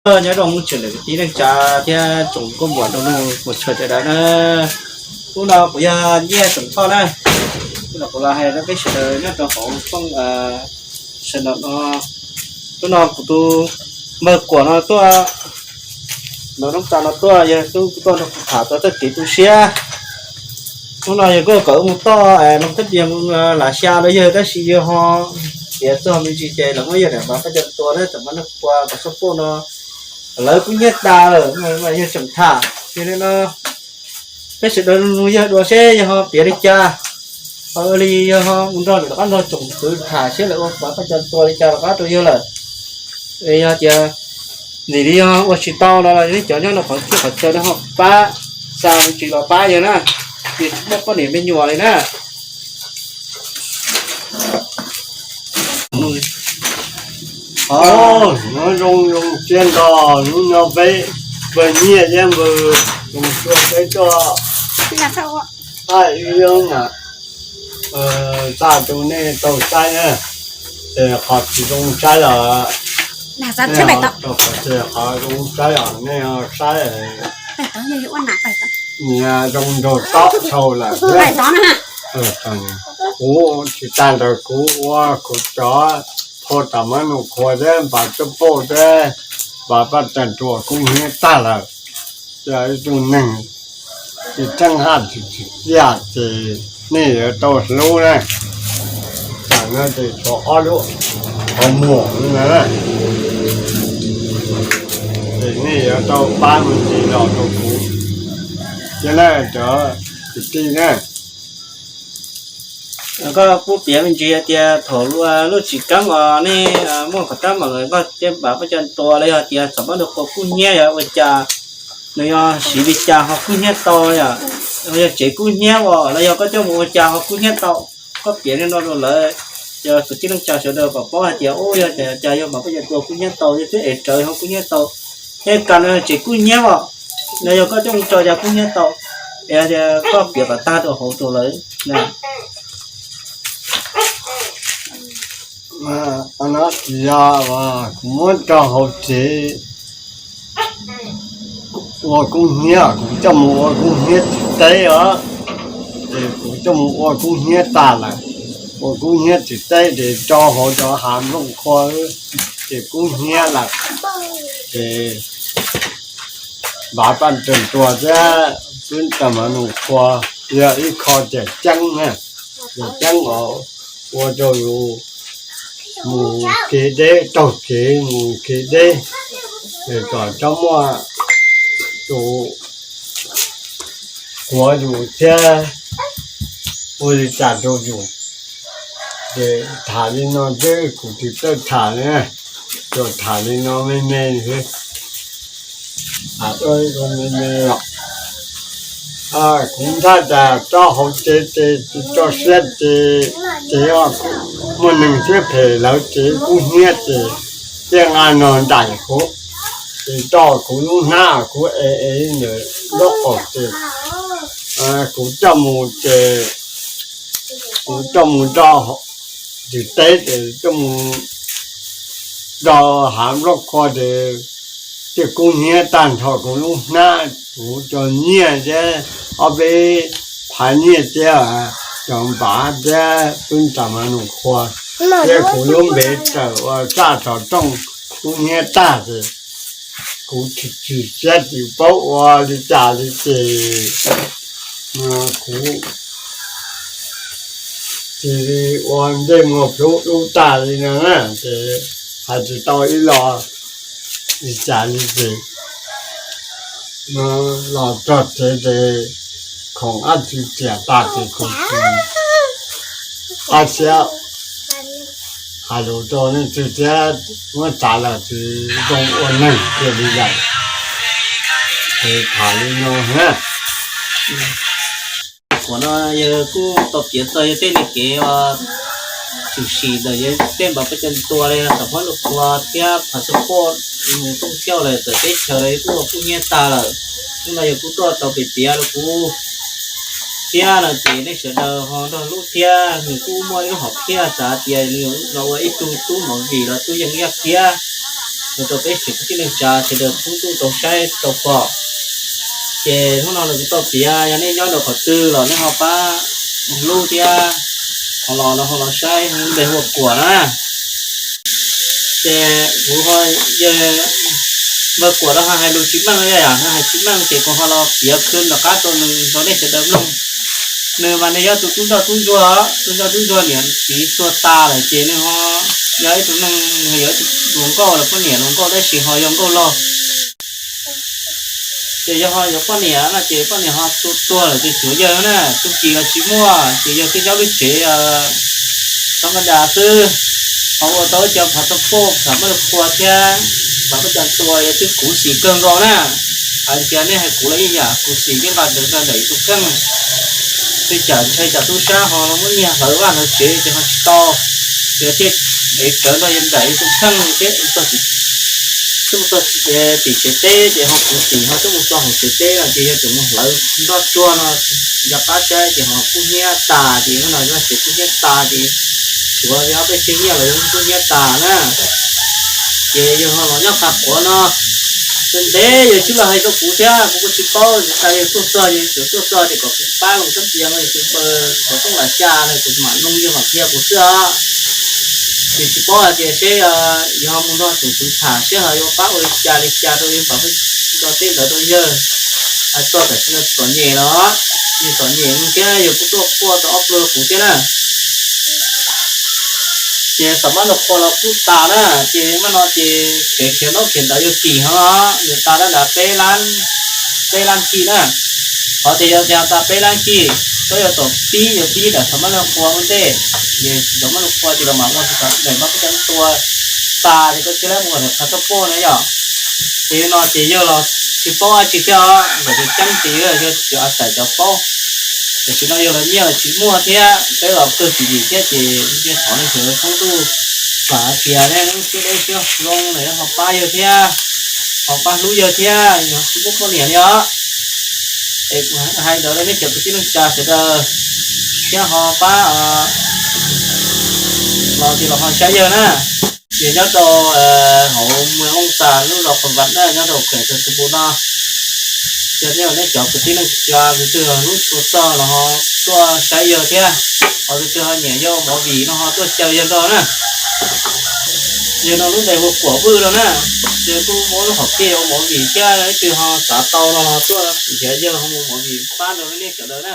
Nyob zoo tsoom niam txiv neej tsa thiab tsoom nkauj muam nraug nus mus tshawj sawv daws na. Hnub no kuv yog Nyiaj Txoov Thoj na. Hnub no kuv los hais rau peb sawv daws nyob rau hauv fooj sawv daws no. Hnub no kuv tus npawg Kuam no tuaj, nov noob tas no tuaj, yog hnub kuv tuaj nrog kuv tham txog txoj kev tu siab. Hnub no yog kuj kom wb mus toj mloog thab dias mus lav xya rau yawg, tab sis yawg ho tiav txog me ntsis ces los muab yawg niam npawg Paj Cov Tua thiab txawm muab nws tua kom xub poj no lawv kub hnyiab tas lawm, yawg tseem tham. Yog li no peb sawv daws nug yawg dua seb yawg ho piav li cas, ho li yawg ho mus nrog lwm rov qab nrog tsoom kwv tham seb lawv ua npawg Paj Cov Tua li cas rov qab rau yawg lawm. Yog tias nim li yog ua tsis tau no los nej cov nyob rau qhov txhia qhov chaw no ho pab, xa me ntsis los pab yawg na, ces tsis muaj poj niam me nyuam li na. Nyob zoo zoo siab ntau, hnub no peb npawg Nyiaj thiab npawg Txoov Thoj peb tuaj thaij ib zaug na, xa tus nej tau saib na, ces qhov tsis zoo saib los, qhov zoo saib los nej saib, zoo nraug tob dhau lawm. Kuv tsis tas ntawd kuv ua kuv cov phau Tam Mab Nus Qhua thiab npawg Tub Poj thiab npawg Paj Cov Tua kub hnyiab tag lawm. Ces ib tug neeg tsis txheeb haj tsis txim txiaj ces nej yuav tau hlub na. Tam no ces tshuav ob lub qhov muag no na, ces nej yuav tau pab me ntsis los rau kuv thiab na cov kwv tij na. Koj kuj piav me ntsis hais tias thaum lub tsis keeb os nej muaj qhov teeb meem koj thiab npawg Paj Cov Tua los yog tias Tam Mab Nus Qhua kub hnyiab yog ua cas, nws yog siv li cas ho kub hnyiab tau, yog tsev kub hnyiab os los yog koj coj mus ua cas ho kub hnyiab tau, koj piav li no rau lawv, cov kwv tij neej tsa sawv daws kom paub hais tias ua yog cas yog npawg Paj Cov Tua kub hnyiab tau, yog twb ev rawv ho kub hnyiab tau, thiab kas no tsev kub hnyiab os, no yog koj coj mus tso cas kub hnyiab tau, es koj piav kom tag rau hauv rau lawv. Tsis yog, kuv muab rau hauv tsev ua kub hnyiab, kuv coj mus ua kub hnyiab tsis teb os, ces kuv coj mus ua kub hnyiab tag lawm, ua kub hnyiab tsis teb ces rau hauv cov hav nplooj qhua, ces kub hnyiab lawm, ces npawg Paj Cov Tua thiab Tam Mab Nus Qhua yog ib qho cawm ceeb na, cawm ceeb os, ua rau yus mus kev deb, taug kev mus kev deb, es kom txhob muaj tus kuav yus thiab ua li cas rau yus. Ces tham li no xwb, kuv tsis txawj tham li, tsuas tham li no me me xwb. Tham me me os. Kuv ntshai tas tso hauv tsev ces tsis tso siab ces, ces muaj neeg siab phem lawv tsev kub hnyiab ces thiaj nqa no nraim kuv. Ces tso kuv lub hnab kuv ev ev ntawm lub qaum ces kuv coj mus ces kuv coj mus rau tsis teb ces coj mus rau hav nplooj qhua ces thiaj kub hnyiab tag nrho kuv lub hnab, kuv cov nyiaj thiab ob peb phav nyiaj thiab cov npav thiab peb Tam Mab Nus Qhua thiab kuv lub npe tawm ua txaj tov rooj kub hnyiab tag ces kuv tsis tsis siab tsis paub ua li cas li ces kuv cia li ua ntsej muag plub dub tag li no na, ces hais tsis tau ib lo li cas li ces los txog tsev ces khoom dab tsi tiam tas ces kuv tsis qab siab hais lus rau leej twg thiab, muab tsav los tsis zoo ua neeg kiag li lawm. Ces tham li no na. Thaum no yawg kuj tau piav txog yawg tej niag kev tshwm sim ntawm yawg tej npawg Paj Cov Tua li Tam Mab Nus Qhua thiab Phav Xub Poj mus tooj xyuas lawm txawm teb chaws los yawg kuj ua kub hnyiab tag lawm. Hnub no yawg kuj tuaj tau piav piav rau kuv thiab no ces nej sawv daws ho nrog hlub thiab. Nws kuj muaj ib lub hom phiaj xav tias nws los ua ib tug tub movie los tub yees yaj kiab. Ua rau peb tsev kwv tij neej tsa sawv daws thoob ntuj tau saib tau pom. Ces hnub no los kuv tau piav, yog nej nyob rau qhov twg los nej ho pab hlub thiab ho los no ho los saib lub npe hu ua Kuam na. Ces kuv ho, yawg npawg Kuam no ho hais lus tsis meej, yog hais tsis meej ces kuv ho los piav khwv rov qab rau nws rau nej sawv daws mloog. Nws mas nws yog tus tub ntsoj tub ntsuag, tub ntsoj tub ntsuag niam txiv tuag tas lawm ces nws ho yog ib tug neeg, yog ib tug hluas nkauj los poj niam hluas nkauj tab sis ho yog nkauj laug. Ces yog ho yuav poj niam no ces poj niam ho tuag tuag lawm ces tshuav yawg na, tub ki los tsis muaj ces yawg thiaj nyob lub tsev txhob nqa das xwb. Ho ua tau ib co phav toj poj tham maj lug qhua thiab phav paj cas tua yog twb khuv xim kawg nkaus na. Hais tias nej hais kuv los yeej yam khuv xim thiab nqa rawv nram yus tus kheej. Tej cas ntshai tsam tub sab ho muab nyiag hlawv vaj hlawv tsev ces ho tsis tau, ces thiaj ev rawv nrog yawg nram yus tus kheej thiab tuaj tim tsev teb ces ho khuv xim ho tuaj mus txog hauv tsev teb no ces yawg tseem mus hlawv nroj tsuag no. Nco qab saib ces ho kub hnyiab tas ces no yog tsev kub hnyiab tas ces tshuav yog peb tsev nyiaj los yog kub hnyiab tas na. Ces yawg ho los nyob qhov quav no, ntev yawg tsis los hais rau kuv thiab kuv kuj tsis paub, tas yawg tuaj txog yawg tseem tuaj txog ces kom kuv pab loo txab pias no yawg tus npawg Xov Tooj Lam Xya no kuv mam noog yawg mam qhia kuv xwb os. Ces tsis paub hais tias seb yog mus nrog tus tswv tham seb ho yuav pab ua li cas li cas rau yawg pab peb nto teb ntawd rau yawg. Hais txog tam sim no txom nyem los yawg txom nyem thiab yawg kuj tuaj quaj tau ob pluag kuv thiab na. Ces xam mab nag qhua los kuj tas na, ces maj no ces kev khiav ntaub khiav ntawv yawg kim ho yawg tas dab nrad peb lab, peb lab kij na. Qhov tias yog tias tas peb lab kij, koj yuav tau pib, yuav pib daim xam mab nag qhua ua ntej, ces xam mab nag qhua ces los mam ua daim mab pab cab tua tas ces koj thiaj li mus daim qhav toj poj na yom. Ces yog no ces yawg los tsis paub dab tsi thiab os, ntawm tus ceeb ces yawg yog cov a xais cov paub. Tam sim no yawg los nyiaj los tsis muaj thiab peb los kawg tswv yim thiab ces yawg thov nej sawv daws thoob ntuj vam hais tias nej lub siab dawb siab zoo los yog ho pab yawg thiab, ho pab hlub yawg thiab, yog tsis muaj poj niam li os. Es kuv hais ntawd rau nej cov kwv tij neej tsa sawv daws thiab ho pab los ces los ho saib yawg na. Ces nyob rau hauv Muas Looj Xas lub zos Qhov Vam na, nyob rau kheem Xas Xus Npus no. Ces nej cov kwv tij neej tsa tus twg hlub tshua txog los ho tuaj saib yawg thiab, ho tus twg ho nyiam yawg ua movie no ho tuaj caw yawg nrog na. Yawg no lub npe hu ua Kuam Vwj no na. Ces kuj muab lub hom phiaj ua movie thiab, leej twg ho xav tau no ho tuaj nrhiav yawg ho ua movie pab rau nej sawv daws na.